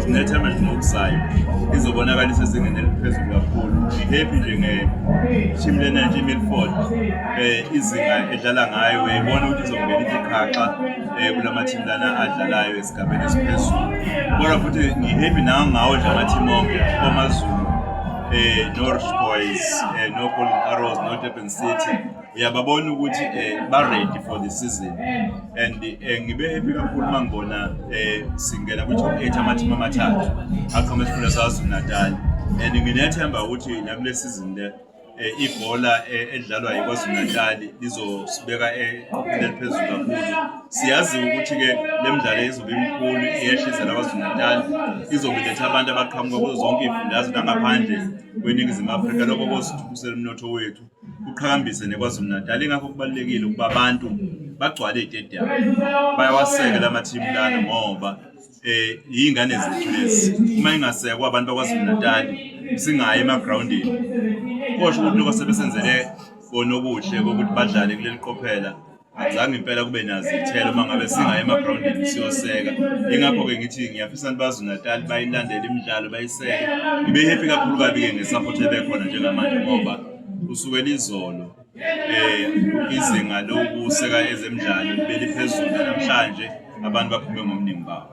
Sinethemba nje ngokuzayo izobonakala isezingeni eliphezulu kakhulu. Ngi-happy nje nge-team lena nje i-Milford, izinga edlala ngayo uyayibona ukuthi izongena ithi khaxa kulama team lana adlalayo esigabeni esiphezulu. Kodwa futhi ngi-happy nangawo nje ama-team onke, oMaZulu, no-Rich Boys, no-Golden Arrows, no-Durban City. Uyababona ukuthi ba-ready for the season and ngibe happy kakhulu uma ngibona singena kwi-top 8, amathimu amathathu aqhamuka esifunda saKwaZulu Natal, and nginethemba ukuthi nakule season le ibhola edlalwa yiKwaZulu Natal lizosibeka eqophelweni eliphezulu kakhulu. Siyazi ukuthi-ke le midlalo izobe imikhulu, iyehlisa la KwaZulu Natal, izobe iletha abantu abaqhamuka kuzo zonke iy'fundazwe nangaphandle kweNingizimu Afrika. Lokho kosithuthukisela umnotho wethu, kuqhakambise neKwaZulu Natal. Ingakho kubalulekile ukuba abantu bagcwale ey'tediyamu, bayawaseke la mathimu lana, ngoba iy'ngane zethu lezi. Uma ingasekwa abantu bakwaZulu Natal, singayi emagrawundini, kosho ukuthi lokho sebesenzele kona okuhle kokuthi badlale kuleli qophela akuzange impela kube nazo iy'thelo uma ngabe singayi emagrawundini siyoseka. Ingakho-ke ngithi ngiyafisa abantu baZulu Natal bayilandele imidlalo, bayiseke. Ngibe happy kakhulu kabi-ke nge-support ebekhona njengamanje, ngoba kusukela izolo izinga lokuseka ezemidlalo beliphezulu, namhlanje abantu baphume ngobuningi babo.